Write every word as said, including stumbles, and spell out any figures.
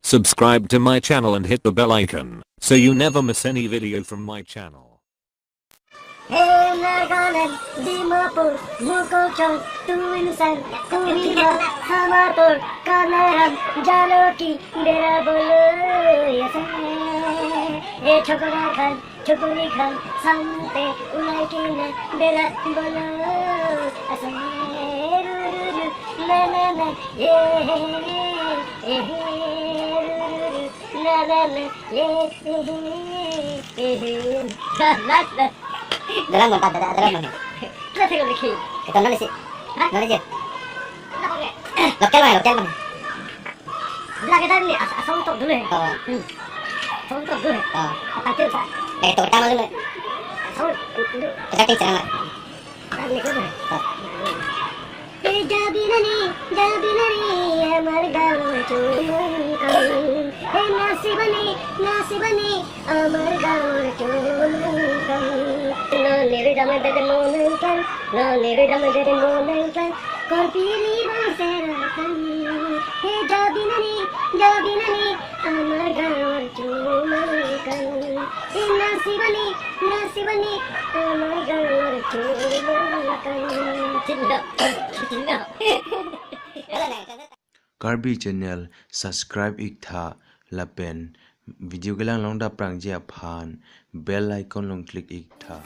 Subscribe to my channel and hit the bell icon so you never miss any video from my channel. Hey, Nagaland, Dimapur, Mokokchung, Tuensang, Kohima, Samarpur, Kanaram, Jaloki, Bera bolo, yes, eh. Hey, chokora khan, chokori khan, sangte, ulai kena, bera bolo, asa, eh, ru, ru, ru, na, na, na, eh, eh, eh, eh, ru, ru, ru, na, na, na, eh, eh, eh, eh, eh. Last, last. Dalam monta, dalam, dalam monta. Kita tengok lagi. Kita mana sih? Hah? Mana sih? Lokal mana, lokal mana? Bila kita ni as-, asal tok dulu ya. Oh. Hmm. Asal tok dulu ya. Oh. Apa tu, Pak? Eh, tok utama dulu. Asal dulu. Kita tinggal sana. Kan ni dulu. Oh. এই যাবি না রে, যাবি না রে, আমার গাঁওর চৌমাংকাং। এই নাচিবানে, নাচিবানে, আমার গাঁওর চৌমাংকাং। ননির দামে বেদে মনাংকাং, ননির দামে বেদে মনাংকাং। Karbi Riso Sera kang. Hey, যাবি না রে, যাবি না রে, আমার গাঁওর চৌমাংকাং। Hey, নাচিবানে, নাচিবানে, আমার গাঁওর চৌমাংকাং। Chinna, chinna. Karbi channel subscribe ik tha lapen video kelang along daprangji aphan bell icon along click ik tha.